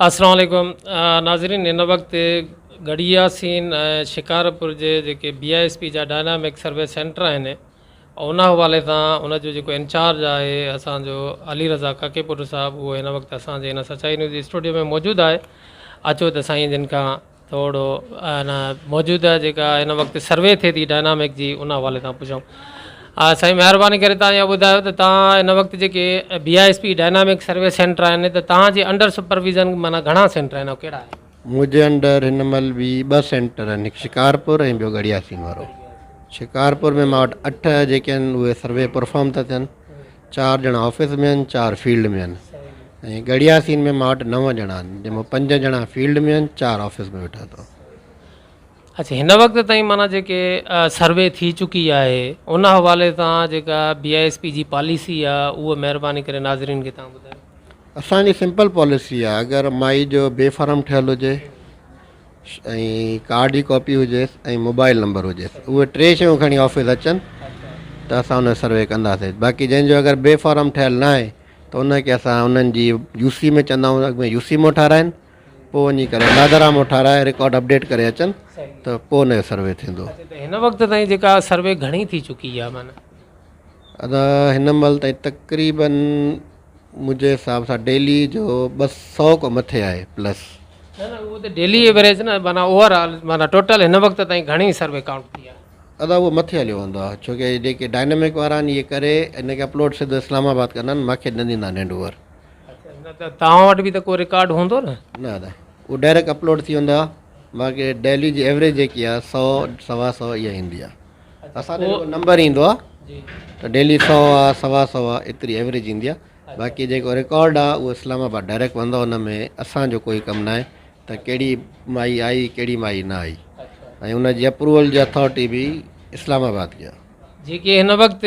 السلام عليڪم ناظرين هن وقت ڳڙهي ياسين ۽ شڪارپور جي جيڪي بي I S P جا ڊائنامڪ سروي سينٽر آهن ان حوالي سان ان جو جيڪو انچارج آهي اسان جو علي رضا ڪاڪيپوٽو صاحب اهو هن وقت اسان جي هن سچائي نيوز اسٽوڊيو ۾ موجود آهي اچو ته سائين جن کان ٿورو ان موجوده جيڪا هن وقت سروي ٿئي ٿي ڊائنامڪ جي ان حوالي سان پڇون سائين مهرباني ڪري تان اهو ٻڌايو ته تان هن وقت جيڪي B I S P dynamic survey centre آهن ته تان جي انڊر سپرويزن معنيٰ گهڻا سينٽر آهن ۽ ڪهڙا آهن؟ منهنجي انڊر هن مهل به ٻه سينٽر آهن هڪ شڪارپور ۽ ٻيو ڳڙهياسين وارو شڪارپور ۾ مان وٽ اٺ جيڪي آهن اهي سروي پرفارم ٿا ٿين چار ڄڻا آفيس ۾ آهن چار فيلڊ ۾ آهن ۽ ڳڙهياسين ۾ مان وٽ نو ڄڻا آهن جنهن مان پنج ڄڻا فيلڊ ۾ آهن چار آفيس ۾ ويٺا اٿو. اڇا هن وقت تائين معنيٰ جيڪي سروي ٿي چڪي آهي ان حوالي سان جيڪا بي I S P جي پاليسي آهي اهو مهرباني ڪري ناظرين کي تهان ٻڌايو. اسان جي سمپل پاليسي آهي اگر مائي جو بي فارم ٺهيل هجي ۽ ڪارڊ جي ڪاپي هجيس ۽ موبائل نمبر هجيس اهي ٽي شيون کڻي آفيس اچن ته اسان ان جو سروي ڪنداسين باقي جنهن جو اگر بي فارم ٺهيل نه آهي ته ان کي اسان انهن جي يو سي ۾ چوندا آهيون اڳ ۾ يو سي مان ٺهرائن پوء وڃي ڪري نادرا مان ٺهرائي رڪارڊ اپڊيٽ ڪري اچن ته پوء ان جو سروي ٿيندو. اڇا ته هن وقت تائين جيڪا سروي گهڻي ٿي چڪي آهي معنيٰ؟ ادا هن مهل تائين تقريبن منهنجي حساب سان ڊيلي جو 200 کان مٿي آهي پلس. نه نه اهو ته ڊيلي ايوريج نه معنيٰ اوور آل معنيٰ ٽوٽل هن وقت تائين گهڻي سروي ڪائونٽ ٿي آهي. ادا اهو مٿي هليو ويندو آهي ڇو ڪي جيڪي ڊائنامڪ وارا آهن اهي ڪري ان کي اپلوڊ سڌو اسلام آباد ڪندا آهن مانکي نه ڏيندا آهن هينڊ اوور. اڇا نه ته توهان وٽ به ته ڪو رڪارڊ هوندو نه. نه ادا اهو ڊائريڪٽ اپلوڊ ٿي ويندو آهي مانکي ڊيلي جي ايوريج جيڪي آهي سو سوا سو اها ايندي آهي. اسان ڏي جيڪو نمبر ايندو آ ته ڊيلي سو آ سوا سو آ ايتري ايوريج ايندي آ باقي جيڪو رڪارڊ آ اهو اسلام آباد ڊائريڪٽ ويندو ان ۾ اسان جو ڪوئي ڪم ناهي ته ڪهڙي مائي آئي ڪهڙي مائي نه آئي ۽ ان جي اپروول جي اٿارٽي به اسلام آباد کي آ. جيڪي هن وقت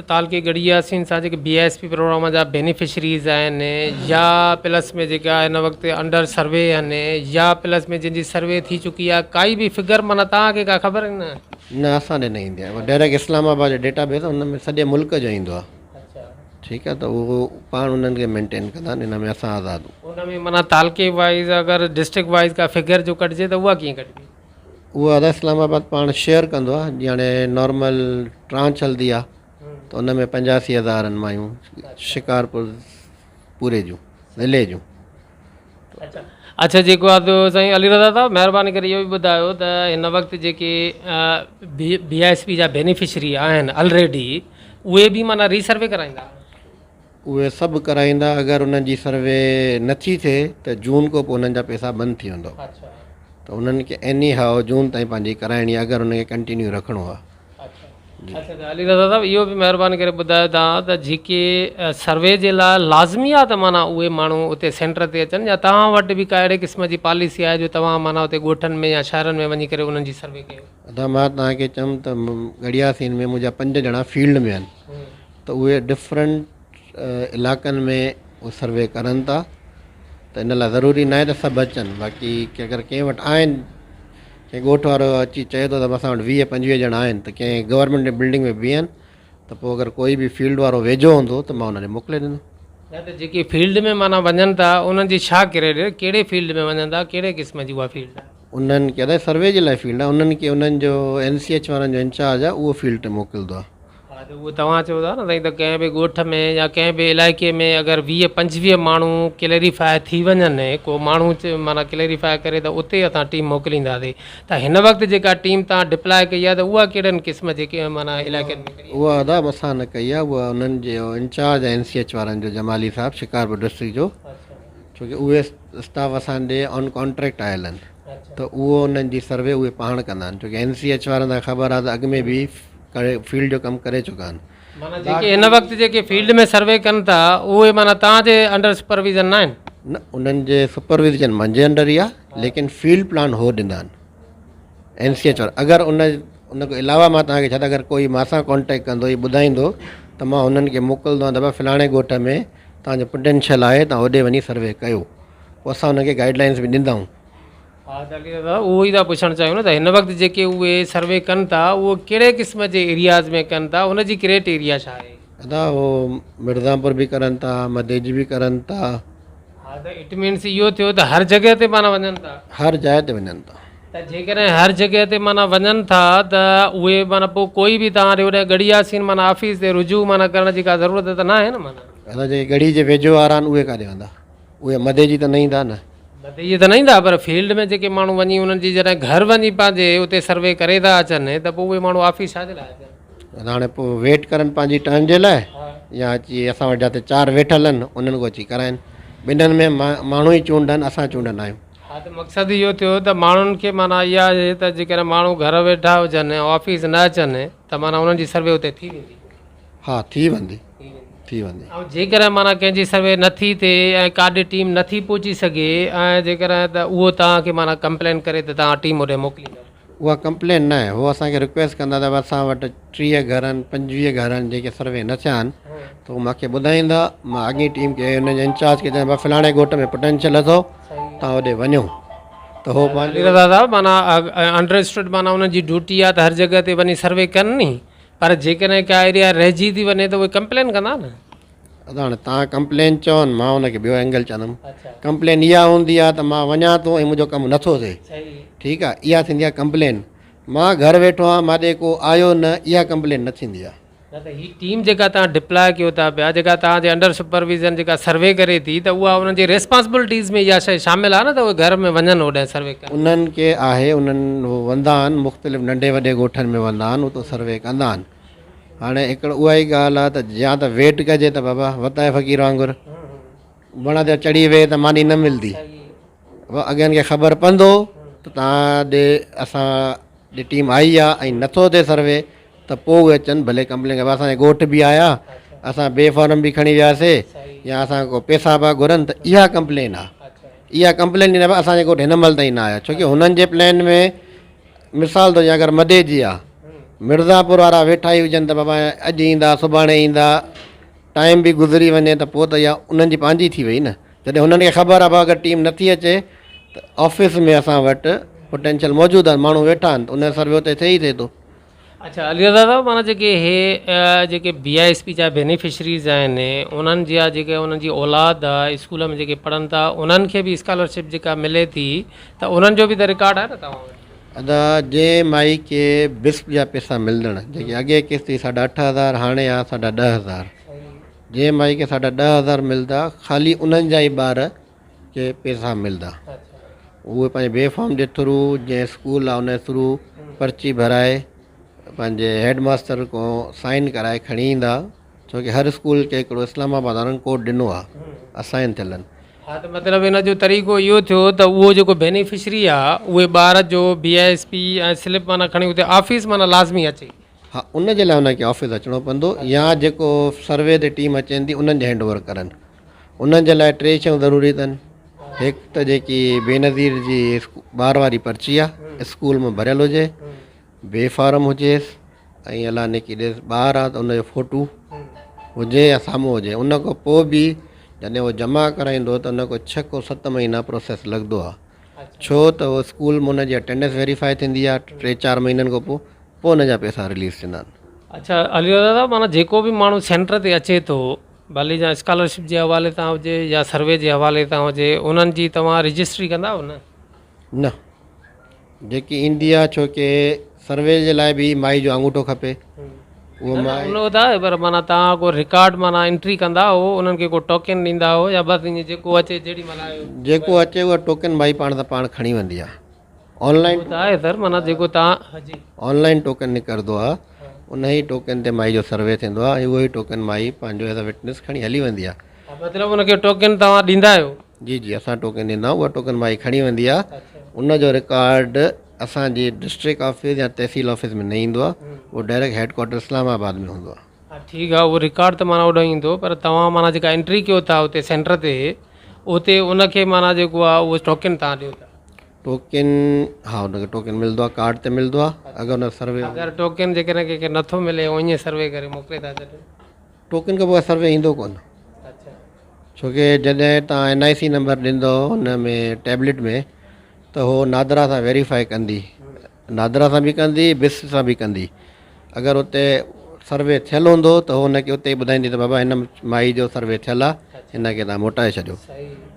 تعلقي ڳڙهي ياسين سان جيڪي بي ايس پي پروگرام جا بينيفشريز آهن يا پلس ۾ جيڪا هن وقت انڊر سروي آهن يا پلس ۾ جن جي سروي ٿي چڪي آهي ڪائي به فگر معنيٰ توهان کي ڪا خبر نه؟ نه اسان ڏي نه ايندي آهي ڊائريڪٽ اسلام آباد جو ڊيٽا بيس ان ۾ سڄي ملڪ جو ايندو آهي ٺيڪ آهي ته اهو پاڻ انهن کي مينٽين ڪندا آهن ان ۾ اسان آزاد ان ۾ معنيٰ تعلقي وائيز اگر ڊسٽرڪٽ وائيز ڪا فگر جو ڪڍجي ته اها ڪيئن ڪڍبي؟ اهو ادا اسلام آباد پاڻ شيئر ڪندو آهي جيئن هاڻي نارمل ٽرانچ هلندي آهي ته ان ۾ 85 هزار آهن مايون شڪارپور پوري جون ضلعي جون. اڇا جيڪو آ تو سائين علي رضا صاحب مهرباني ڪري اهو به ٻڌايو ته هن وقت جيڪي بي I S P جا بينيفشري آهن الريڊي اهي به معنيٰ ري سروي ڪرائيندا؟ اهي سڀ ڪرائيندا اگر انهن جي سروي نٿي ٿئي ته جون کان پوء انهن جا پئسا بند ٿي ويندو ته انهن کي ايني هاء جون تائين پنهنجي ڪرائڻي آهي اگر انهن کي ڪنٽينيو رکڻو آهي. اڇا ته علي رضا صاحب اهو به مهرباني ڪري ٻڌايو توهان ته جيڪي سروي جي لاء لازمي آهي ته معنيٰ اهي ماڻهو اتي سينٽر تي اچن يا توهان وٽ به ڪا اهڙي قسم جي پاليسي آهي جو توهان معنيٰ اتي ڳوٺن ۾ يا شهرن ۾ وڃي ڪري انهن جي سروي ڪيو. ادا مان توهان کي چيم ته ڳڙهياسين ۾ منهنجا پنج ڄڻا فيلڊ ۾ آهن ته اهي ڊفرنٽ علائقن ۾ اهي سروي ڪرن ٿا ته ان لاء ضروري ناهي ته سڀ اچن باقي اگر ڪنهن وٽ آهن ڪنهن ڳوٺ وارو اچي چئي ٿو ته اسان وٽ 20 25 ڄڻا آهن ته ڪنهن گورنمينٽ جي بلڊنگ ۾ بيهن ته پوء اگر ڪوئي به فيلڊ وارو ويجهو هوندو ته مان انهن کي موڪلي ڏيندم. نه ته جيڪي فيلڊ ۾ معنيٰ وڃن ٿا انهن جي ڇا ڪريڊ ڪهڙي فيلڊ ۾ وڃن ٿا ڪهڙي قسم جي اها فيلڊ آهي. انهن کي ادا سروي جي لاء فيلڊ آهي انهن کي انهن جو اين سي ايڇ وارن جو انچارج آهي اهو فيلڊ تي موڪلندو آهي. ها ته اهو توهان چئو ٿا نه سائين ته ڪنهن به ڳوٺ ۾ يا ڪنهن به علائقي ۾ اگر 20 25 ماڻهو ڪليريفاء ٿي وڃن ڪو ماڻهو معنيٰ ڪليريفاء ڪري ته اتي اسان ٽيم موڪلينداسين ته هن وقت جيڪا ٽيم توهان ڊپلاء ڪئي آهي ته اها ڪهڙن قسم جي معنيٰ علائقن ۾ ڪئي آهي؟ اها ادا اسان نه ڪئي آهي اها انهن جو انچارج آهي اين سي ايڇ وارن جو جمالي صاحب شڪارپور ڊسٽرڪٽ جو ڇو ڪي اهي اسٽاف اسان ڏي آن ڪانٽريڪٽ آيل آهن ته اهو انهن جي سروي اهي پاڻ ڪندا آهن ڇو ڪي اين سي ايڇ وارن کي خبر آهي ته اڳ ۾ به ڪري فيلڊ جو ڪم ڪري چڪا آهن. معنيٰ جيڪي هن وقت جيڪي فيلڊ ۾ سروي ڪن ٿا اهي معنيٰ توهان جي انڊر سپرويزن نه آهن؟ نه انهن جي سپرويزن منهنجي انڊر ئي آهي ليڪن فيلڊ پلان هو ڏيندا آهن اين سي ايڇ وارا اگر ان ان کان علاوه مان توهان کي ڇا ته اگر ڪوئي مان سان ڪانٽيڪٽ ڪندو يا ٻڌائيندو ته مان انهن کي موڪلندو آهيان ته ڀاء فلاڻي ڳوٺ ۾ توهان جو پوٽينشل آهي توهان هوڏي وڃي سروي ڪيو پوء اسان انهن کي گائيڊ لائنس به ڏيندا آهيون. ها ته علي رضا اهو ئي ٿا پڇڻ چاهيون نه ته هن وقت جيڪي اهي سروي ڪن ٿا اهو ڪهڙي قسم جي ايرياز ۾ ڪن ٿا ان جي ڪريٽ ايريا ڇا آهي؟ ادا هو مرزاپور به ڪرن ٿا مديجي به ڪرن ٿا. ها ها ته it means اهو ٿيو ته هر جڳهه تي معنيٰ وڃن ٿا. هر جاء تي وڃن ٿا. ته جيڪڏهن هر جڳهه تي معنيٰ وڃن ٿا ته اهي معنيٰ پوء ڪوئي به توهان ڏي هوڏانهن ڳڙهي ياسين معنيٰ آفيس تي رجوع معنيٰ ڪرڻ جي ڪا ضرورت ته ناهي نه معنيٰ. اسان جيڪي ڳڙهي جي ويجهو وارا آهن اهي ڪاڏي ويندا؟ اهي مدي جي ته نه ايندا نه. مدي جي ته نه ايندا پر فيلڊ ۾ جيڪي ماڻهو وڃي انهن جي جڏهن گهر وڃي پنهنجي اتي سروي ڪري ٿا اچن ته پوء اهي ماڻهو آفيس ڇا جي لاء اچن؟ ته هاڻي پوء ويٽ ڪرن پنهنجي ٽرن جي لاء يا اچي اسان وٽ جاتي چار ويٺل آهن انهن کان اچي ڪرائين. ٻنهن ۾ ماڻهو ئي چونڊن اسان چونڊ نه آهيون. ها ته مقصد اهو ٿيو ته ماڻهن کي معنيٰ اها آهي ته جيڪڏهن ماڻهو گهر ويٺا هجن ۽ آفيس نه اچن ته معنيٰ انهن جي سروي اتي ٿي ويندي. ها ٿي ويندي ٿي ويندي. ۽ جيڪڏهن معنيٰ ڪنهن جي سروي نه ٿي ٿئي ۽ ڪاڏي ٽيم نه ٿي پهچي سگهي ۽ جيڪڏهن ته اهو توهان کي معنيٰ ڪمپلين ڪري ته توهان ٽيم اوڏي موڪليندا. اها ڪمپلين نه آهي هو اسان کي رڪويسٽ ڪندا ته اسان وٽ 30 گهر آهن 25 گهر آهن جيڪي سروي نه ٿيا آهن ته هو مون کي ٻڌائيندا مان اڳئين ٽيم کي انهن جي انچارج کي چوندس فلاڻي ڳوٺ ۾ پوٽينشل اٿو توهان اوڏي وڃو ته هو پنهنجو علي رضا صاحب معنيٰ انڊرسٽوڊ معنيٰ انهن جي ڊيوٽي آهي ته هر جڳهه تي وڃي سروي ڪن ني پر جيڪڏهن ڪا ايريا رهجي ٿي وڃي ته اهي ڪمپلين ڪندا نه. ادا هاڻي توهان ڪمپلين چون مان ان کي ٻيو اينگل چوندم ڪمپلين اها هوندي آهي ته مان وڃان ٿو ۽ منهنجو ڪم نٿو ٿئي ٺيڪ آهي اها ٿيندي آهي ڪمپلين مان گهر ويٺو آهيان مان ڏي ڪو آيو نه اها ڪمپلين نه ٿيندي آهي. نه ته هي ٽيم جيڪا توهان ڊپلاء ڪيو ٿا پيا جيڪا توهان جي انڊر سپرويزن جيڪا سروي ڪري ٿي ته اها انهن جي ريسپانسبلٽيز ۾ اها شيء شامل آهي نه ته اهي گهر ۾ وڃن اوڏانهن سروي ڪن. انهن کي آهي انهن هو ويندا آهن مختلف ننڍي وڏي ڳوٺن ۾ ويندا آهن اتو سروي ڪندا آهن هاڻي هڪڙو اها ئي ڳالهه آهي ته يا ته ويٽ ڪجي ته بابا وتائي فقير وانگر وڻ تي چڙهي ويهه ته ماني نه ملندي اڳين کي خبر پوندو ته توهان ڏي اسان ڏي ٽيم آئي آهي ۽ نٿو ٿئي سروي ته پوء اهي اچن ڀلي ڪمپلين ڪن اسان جي ڳوٺ به آيا اسان بي فارم به کڻي وياسي يا اسان کان پيسا پيا گهرن ته اها ڪمپلين آهي اها ڪمپلين نه اسان جي ڳوٺ هن مهل تائين نه آيا ڇو ڪي هنن جي پلان ۾ مثال ٿو ڏيان اگر مدي جي آ مرزاپور وارا ويٺا ئي هجن ته بابا اڄ ايندا سڀاڻي ايندا ٽائيم به گذري وڃي ته پوء ته اها انهن جي پنهنجي ٿي وئي نه جڏهن هنن کي خبر آهي اگر ٽيم نٿي اچي ته آفيس ۾ اسان وٽ پوٽينشل موجود آهن ماڻهو ويٺا آهن ته ان جو سروي اتي ٿئي ئي ٿئي ٿو. اڇا علي رضا صاحب معنيٰ جيڪي هي جيڪي بي I S P جا بينيفشريز آهن انهن جا جيڪي انهن جي اولاد آهي اسڪول ۾ جيڪي پڙهن ٿا انهن کي به اسڪالرشپ جيڪا ملي ٿي ته انهن جو به ته رڪارڊ آهي نه توهان وٽ. ادا جنهن مائي کي بسپ جا پيسا ملندڙ جيڪي اڳي قسط هئي ساڍا 8000 هاڻي آهي ساڍا 10000 جنهن مائي کي ساڍا 10000 ملدا خالي انهن جا ئي ٻار کي پيسا ملدا اهي پنهنجي بي فارم جي ٿرو جنهن اسڪول آهي ان جي ٿرو پرچي ڀرائي پنهنجي هيڊ ماستر کان سائن ڪرائي کڻي ايندا ڇو ڪي هر اسڪول کي هڪڙو اسلام آباد وارن ڪوڊ ڏنو آهي اسائن ٿيل آهن. ها ته مطلب ان جو طريقو اهو ٿيو ته اهو جيڪو بينيفشري آهي اهي ٻار جو بي I S P ۽ slip معنيٰ کڻي اتي آفيس معنيٰ لازمي اچي. ها ان جي لاء ان کي آفيس اچڻو پوندو يا جيڪو سروي تي ٽيم اچين ٿي انهن جي هينڊ اوور ڪرن انهن جي لاء ٽي شيون ضروري اٿن هڪ ته جيڪي بينظير جي ٻار واري پرچي آ اسڪول مان ڀريل هجي بي فارم هجيس ۽ الله نڪي ڏيس ٻار آ ته ان جو فوٽو هجي يا سامهون هجي ان کان پوء به جڏهن هو جمع ڪرائيندو ته ان کان ڇهه کان ست مهينا پروسيس لڳندو آ ڇو ته هو اسڪول ۾ ان جي اٽينڊنس ويريفائي ٿيندي آ ٽي چار مهينن کان پوء پوء ان جا پئسا رليز ٿيندا آهن. اڇا علي رضا صاحب معنيٰ جيڪو به ماڻهو سينٽر تي اچي ٿو ڀلي يا اسڪالرشپ جي حوالي سان هجي يا سروي جي حوالي سان هجي انهن جي توهان رجسٽري ڪندا آهيو نه؟ نه جيڪي ايندي آهي ڇو ڪي سروي جي لاء به مائي جو آڱوٺو کپي اهو مائي ان ته آهي پر معنيٰ توهان ڪو رڪارڊ معنيٰ انٽري ڪندا آهيو انهن کي ڪو ٽوڪن ڏيندا آهيو يا بس ائين جيڪو اچي جيڏي مهل آيو جيڪو اچي اها ٽوڪن مائي پاڻ سان پاڻ کڻي ويندي آهي. آن لائن ته آهي سر معنيٰ جيڪو تان جي آن لائن ٽوڪن نڪرندو آهي ان ئي ٽوڪن تي مائي جو سروي ٿيندو آهي ۽ اهو ئي ٽوڪن مائي پنهنجو ايز ا وٽنس کڻي هلي ويندي آهي. مطلب ان کي ٽوڪن توهان ڏيندا آهيو. جي جي اسان ٽوڪن ڏيندا آهيون اها ٽوڪن مائي کڻي ويندي آهي ان جو رڪارڊ اسان جي ڊسٽرڪٽ آفيس يا تحصيل آفيس ۾ نه ايندو آهي اهو ڊائريڪٽ هيڊ ڪوارٽر اسلام آباد ۾ هوندو آهي. ها ٺيڪ آهي اهو رڪارڊ ته معنيٰ اوڏانهن ايندو پر توهان معنيٰ جيڪا انٽري ڪيو ٿا اتي سينٽر تي اتي ان کي معنيٰ جيڪو آهي اهو ٽوڪن توهان ڏيو ٿا. ٽوڪن ها ان کي ٽوڪن ملندو آهي ڪارڊ تي ملندو آهي اگر ان سروي اگر ٽوڪن جيڪڏهن ڪنهن کي نٿو ملي ۽ ائين سروي ڪري موڪلي ٿا ڇڏين. ٽوڪن کان پوء سروي ايندو ڪونه ڇو ڪي جڏهن توهان اين آء سي نمبر ڏيندو ان ۾ ٽيبليٽ ۾ ته هو نادرا سان ويريفائي ڪندي نادرا سان به ڪندي بس سان به ڪندي اگر اتي سروي ٿيل هوندو ته هو ان کي اتي ئي ٻڌائيندي ته بابا هن مائي جو سروي ٿيل آهي هن کي توهان موٽائي ڇڏيو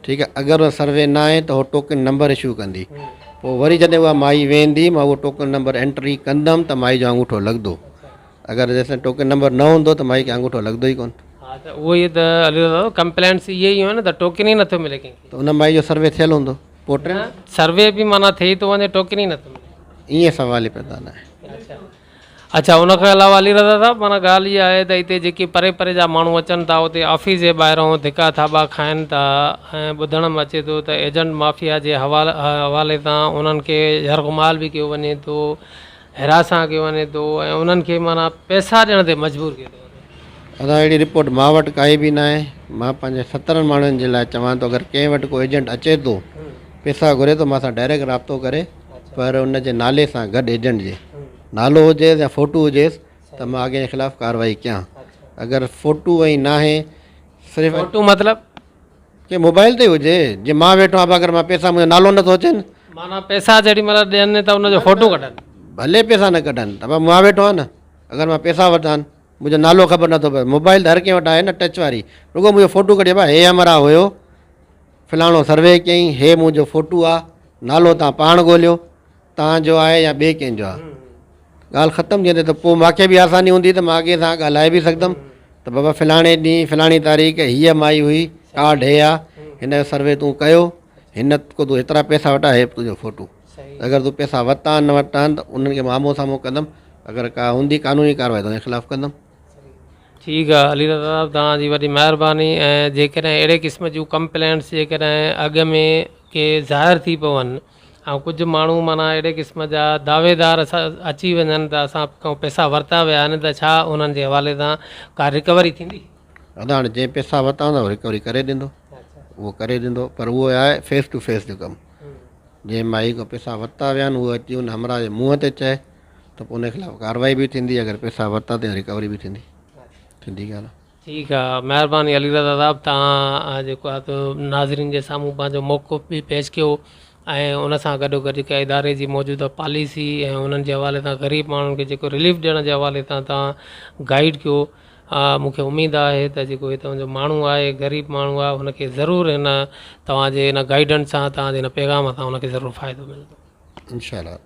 ٺيڪ آهي اگر سروي نه آهي ته هو ٽوڪن نمبر اشو ڪندي پوء وري جڏهن اها مائي ويندي مان اهو ٽوڪن نمبر انٽري ڪندم ته مائي جو آڱوٺو لڳندو اگر جيستائين ٽوڪن نمبر نه هوندو ته مائي کي آڱوٺو لڳندو ئي ڪونه. ها ته اهو ئي ته علي رضا ڪمپلينٽس اهي ئي آهن ته ٽوڪن ئي نٿو ملي ڪنهن کي. ته ان مائي جو سروي ٿيل هوندو پوء ٽن. سروي به معنيٰ ٿئي ٿو وڃي ٽوڪن ئي نٿو ملي. ائين سوال ئي پيدا نه آهي. اڇا اڇا ان کان علاوه علي رضا صاحب معنيٰ ڳالهه اها آهي ته هتي جيڪي پري پري جا ماڻهو اچن ٿا اتي آفيس جي ٻاهران ڌڪا ٿاٻا کائن ٿا ۽ ٻڌڻ ۾ اچي ٿو ته ايجنٽ مافيا جي حوالي سان انهن کي يرغمال به ڪيو وڃي ٿو هراسان ڪيو وڃي ٿو ۽ انهن کي معنيٰ پئسا ڏيڻ تي مجبور ڪيو ٿو وڃي. ادا اهڙي رپورٽ مان وٽ ڪائي به ناهي مان پنهنجي سترن ماڻهن جي لاء چوان ٿو اگر ڪنهن وٽ ڪو ايجنٽ اچي ٿو پئسا گهري ٿو مان سان ڊائريڪٽ رابطو ڪري پر ان جي نالي سان گڏ ايجنٽ جي نالو هجيس يا فوٽو هجيس ته مان اڳئين جي خلاف ڪارروائي ڪيان اگر فوٽو ۽ ناهي صرف فوٽو مطلب ڪي موبائل تي هجي جي مان ويٺو آهيان اگر مان پئسا منهنجو نالو نٿو اچين. معنيٰ پئسا جيڏي مهل ڏين ته ان جو فوٽو ڪڍن. ڀلي پئسا نه ڪڍن ته مان ويٺو آهيان نه اگر مان پئسا ورتا آهن منهنجو نالو خبر نٿو پئي موبائل ته هر ڪنهن وٽ آهي نه ٽچ واري رڳو منهنجو فوٽو ڪڍي ڀاء هي همراهه هيو فلاڻو سروي ڪيائين هي منهنجو فوٽو آهي نالو تان پاڻ ڳوليو توهان جو آهي يا ٻئي ڪنهن جو آهي ڳالهه ختم ٿي ويندي ته پوء مون کي به آساني هوندي ته مان اڳي سان ڳالهائي به سگهندم ته بابا فلاڻي ڏينهن فلاڻي تاريخ هيء مائي هئي ڪارڊ هي آ هن جو سروي تون ڪيو هن کو تون هيترا پئسا وٺا هي تنهنجو فوٽو اگر تون پئسا ورتا آهن نه ورتا آهن ته انهن کي مان آمهون سامهون ڪندم اگر ڪا هوندي قانوني ڪارروائي ته ان جي خلاف ڪندم. ٺيڪ آ علي رضا صاحب توهان جي وڏي مهرباني ۽ جيڪڏهن اهڙي قسم جون ڪمپلينٽس جيڪڏهن اڳ ۾ ڪي ظاهر ٿي پون ۽ ڪجهه ماڻهو معنيٰ اهڙي قسم جا دعويدار اچي وڃن ته اسان کان پئسا ورتا ويا آهن ته ڇا انهن جي حوالي سان ڪا رڪوري ٿيندي؟ ادا هاڻي جنهن پئسا ورتا هوندا اهو رڪوري ڪري ڏيندو اهو ڪري ڏيندو پر اهو آهي فيس ٽو فيس جو ڪم جنهن مائي کان پئسا ورتا ويا آهن اهو اچي ان همراهه جي منهن تي چئي ته پوء ان خلاف ڪارروائي به ٿيندي اگر پئسا ورتا ته رڪوري به ٿيندي ٿيندي ڳالهه. ٺيڪ آ مهرباني علي رضا صاحب توهان جيڪو آ تو ناظرين جي سامهون پنهنجو موقف به پيش ڪيو ۽ ان سان گڏو گڏ جيڪا اداري جي موجوده پاليسي ۽ انهن جي حوالي سان غريب ماڻهن کي جيڪو رليف ڏيڻ جي حوالي سان توهان گائيڊ ڪيو مون کي اميد آهي ته جيڪو هتان جو ماڻهو آهي غريب ماڻهو آهي ان کي ضرور هن توهان جي هن گائيڊنس سان توهان جي هن پيغام سان ان کي ضرور فائدو ملندو. انشاء الله.